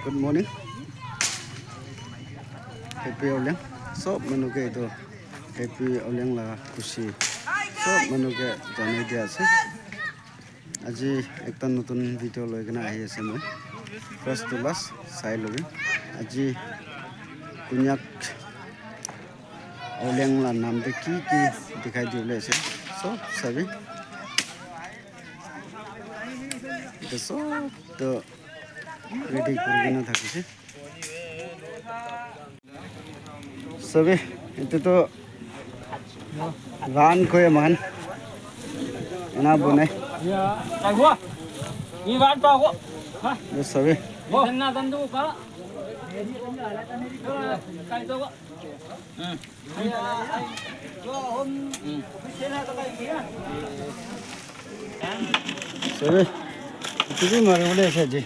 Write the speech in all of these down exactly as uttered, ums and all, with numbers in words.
Good morning. Happy Aoleang. Sob manu ke etu Happy Aoleang la khushi sob manu ke janai dia ase. Aji ekta notun video loi kena ahi ase moi. First to last sai lobi. Aji Konyak Aoleang la nam te ki ki dikhai dibole ase, sob sabi. Etu sob to ready kuri kena thakise. Sabi, etu to ran koi man. Ena bone. Ni ran pa ko. Ha? Etu sabi. Ni dan na dan du ka. Kai to ko. Hmm. Sabi, etu bi mari bole ase aji.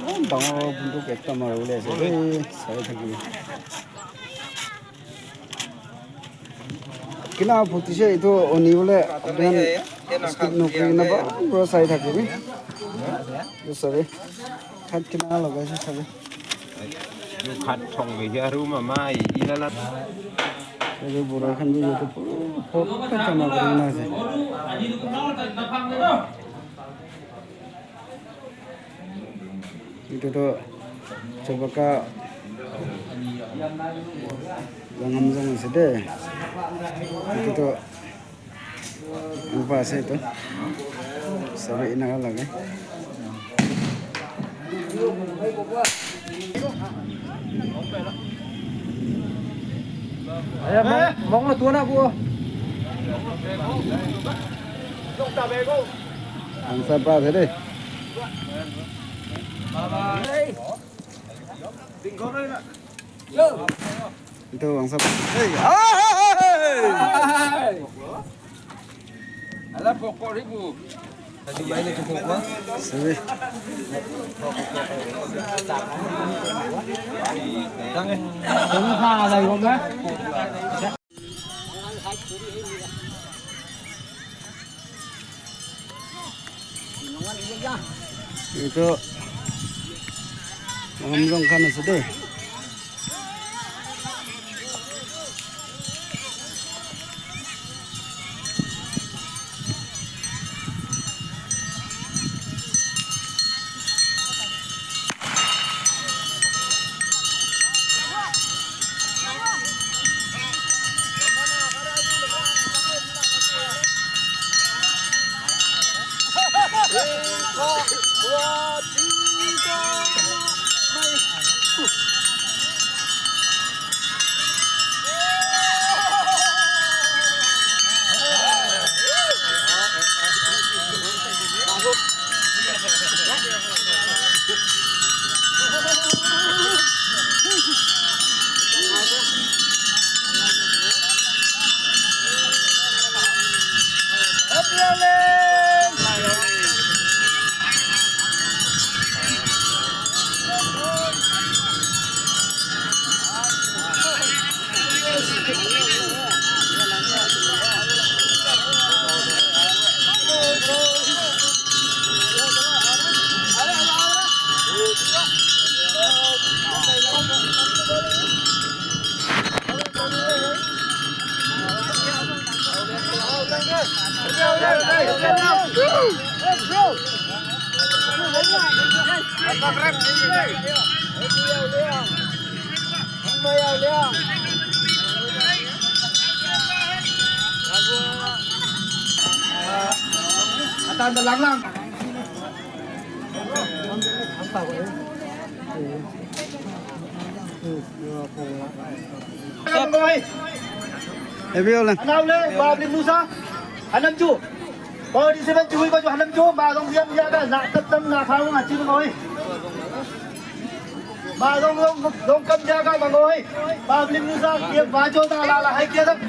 Eman dangor bunduk ekta mari bole ase de, sai thakibi. Kina phutise etu oni bole apni khan skip nokuri kena bhal para sai thakibi. Etu sabi, khat kina lagai ase sabi. Etu khat thong ke hiaru mama i ilala. Etu bura khan bi etu pura photo jama kuri kena ase. Etu to Chabaka Wangam Jong ase de. Etu to upa ase etu. Sabi ena ka lage. Aya, mong, mong na tuwa na ko. Ang sa pa ase de. Ito ang sa. Hey! Hey! Ala pokok ribu. Sabi. Tangan. Tangan sa ala yung ba? Ito, Wangam Jong khan ase de. Atan da lang lang. Happy Aoleang. Anaule, Babli Musa, Hanam Ju. Forty seven Chui Baju Hanam Ju, Magong Siam Yaga, Nak Tat Tam Nak Hau Nga Chin Ngoi. Magong Long, Long Kam Yaga Mangoi. Babli Musa, Kia Bajo Da La La Hai Kia Dak.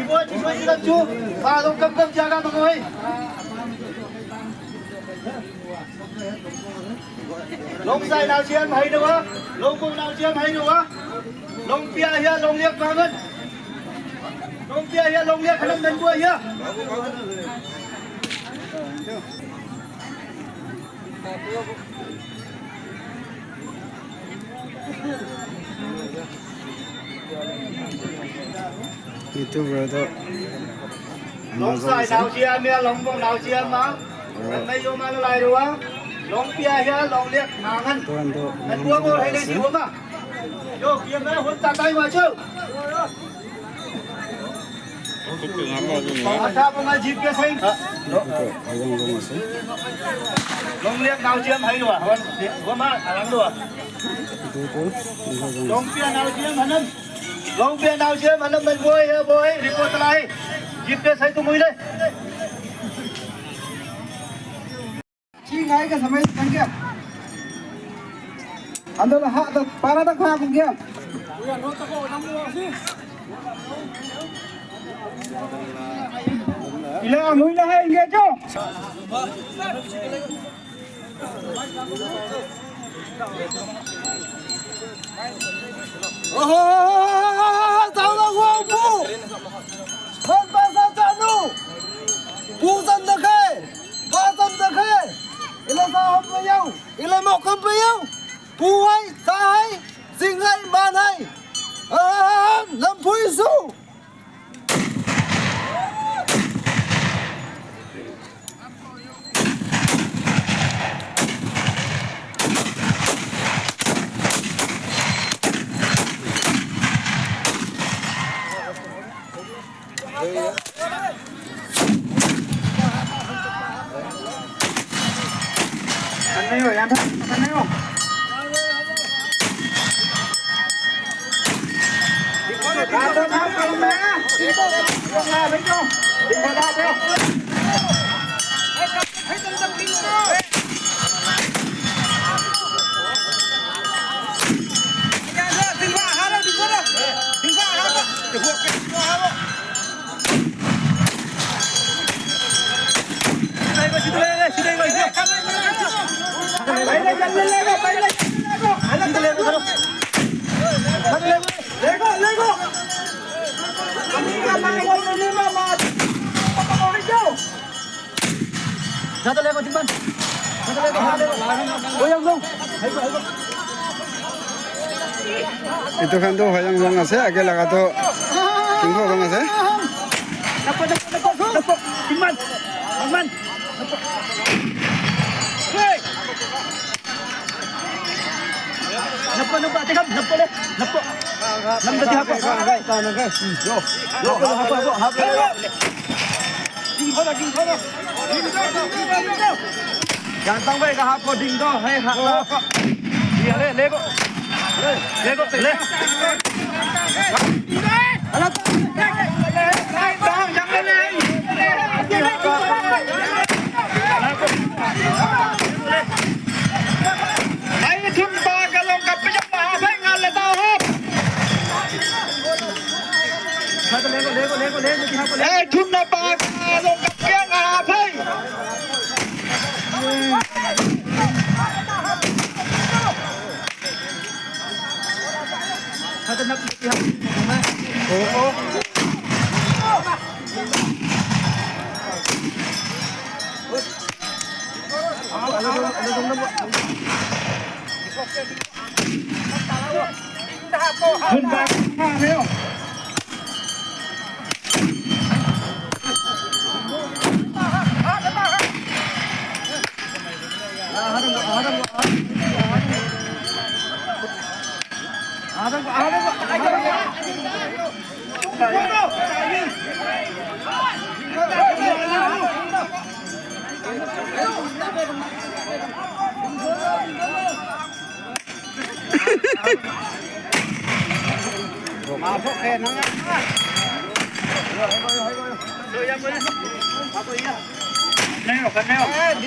Ibo Chui Baju Hanam Ju, Magong Kam Kam Yaga Mangoi. Long Sai Nau Siam Hai Dua, Long Kong Nau Siam Hai Dua, Long Pia Hia, Long Liak Bangan, Long Pia Hia, Long Liak Hanam Dan Bua Hia. Itu bro tu. Long sai nau chia mia, long bong nau chia ma. Kan mai yo ma lai ruang. Long pia ya, long liak nangan. Tuan tu. Kan dua bol hai dei si ma. Yo, pia ma hun ta tai ma chu. Ata ko ma jip ke sai. Itu, ayang long ase. Long liak nau chia hai ruang. Wan, gua ma alang ruang. Itu tu, itu long. Long pia nau chia ma nan. Long pia nau chia ma nan, man boy ya boy, report lai. Jip ke sai tu mui le. Chi ngai ka samai tang kya? Ando la ha da para da kha kum kya? Ila mui la hai nge jo. Oho, tau la wa pu. Hon pa sa ta nu. Pu san da khe. Pa san da khe. Ila sa hom pa yau. Ila mok kam pa yau. Pu hai, sa hai, sing hai, man hai. Ah, lam pui su. Itu khan tu Hoyang long ase, age laga tu Tingkho long ase. Napo, napo, napo, napo. Tingman. Tingman. Napo. Hey. Napo, napo, ate kam, napo le, napo. Nam dati hapo. Yo, yo, hapo, hapo, hapo. Ding ko na, ding ko na. Ding ko, ding ko, ding ko. Yang tang bai ka hapo ding ko, hai hapo. Iya, le, le ko. Le, le ko, le. Ai thum pa ka long ka pia ma ha phai ngal le ta ho. Ai thum na pa ka long ka pia ma ha phai.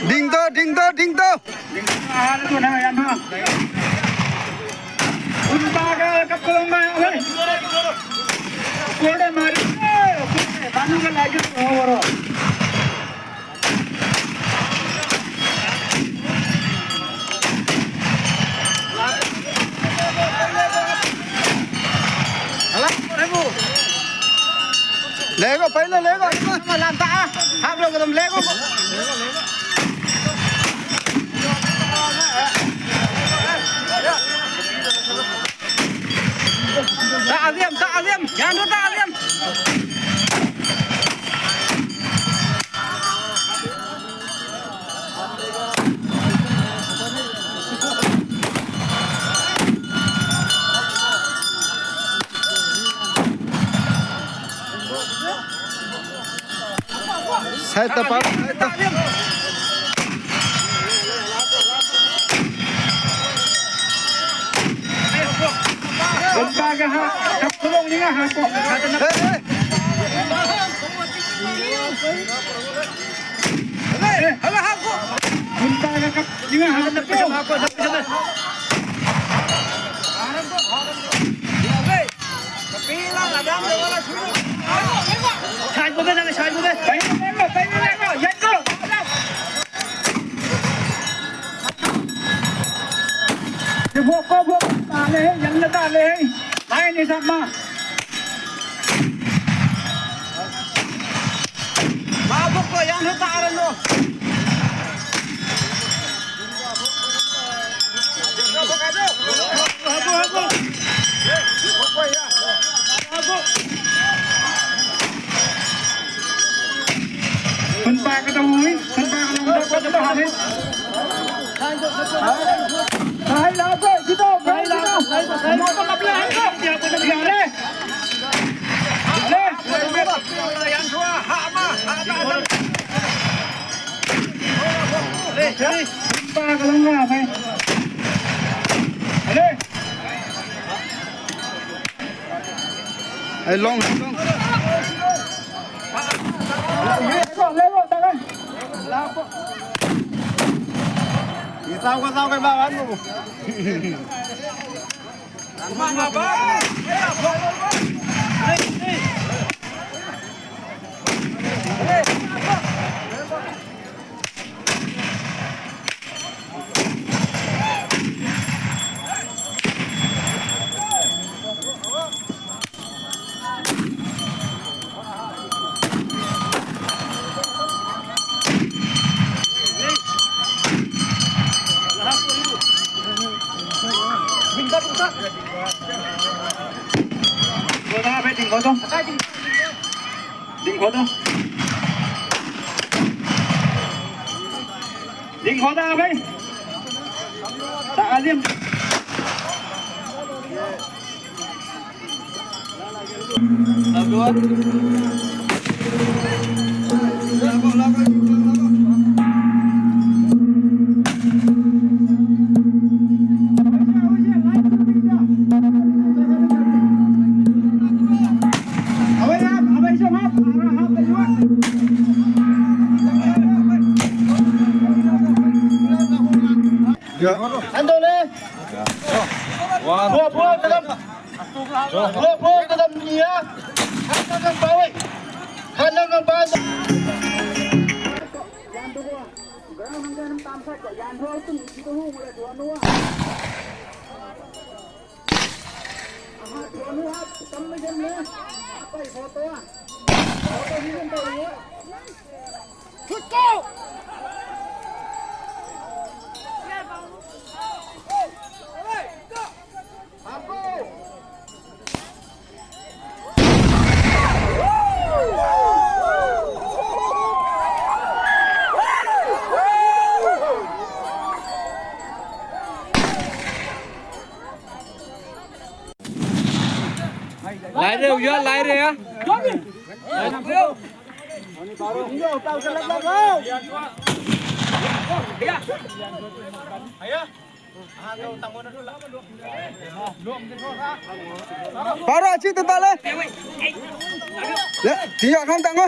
Ding to, ding to, ding to. Lego, पहले lego. Lanta, ah. Hap lo, एकदम lego. Side ta, Paro, side ta. Hey, hey. Side mo ba, side mo ba? Tayo mo, tayo mo, tayo mo. Yan ko. Buhok ko, buhok ko. Tali, yan na tali. Ay, ni sama. Mabok ko, yan ho, paaran mo. Habo, habo. Habo. Kan pa ka daw, eh. Kan pa ka daw, dapat na ba, eh? Kahit lahat, eh. Dito, kahit dito. Ano ka, kapilahan ko? Hindi ako nangyari. Ale! Ale! Ay, long, long. Lego, lego, tangan. Isaw ko, saw ko, bawan mo. Ding ko to. Ding ko to, abay. Sa alim. Ando le. Buat, buat, dalam. Buat, buat, dalam dunia. Kanan nang bawi. Kanan nang bawi. Lai re, uya, lai re ya. Paro achi tu tale. Ya, tiya kan tango.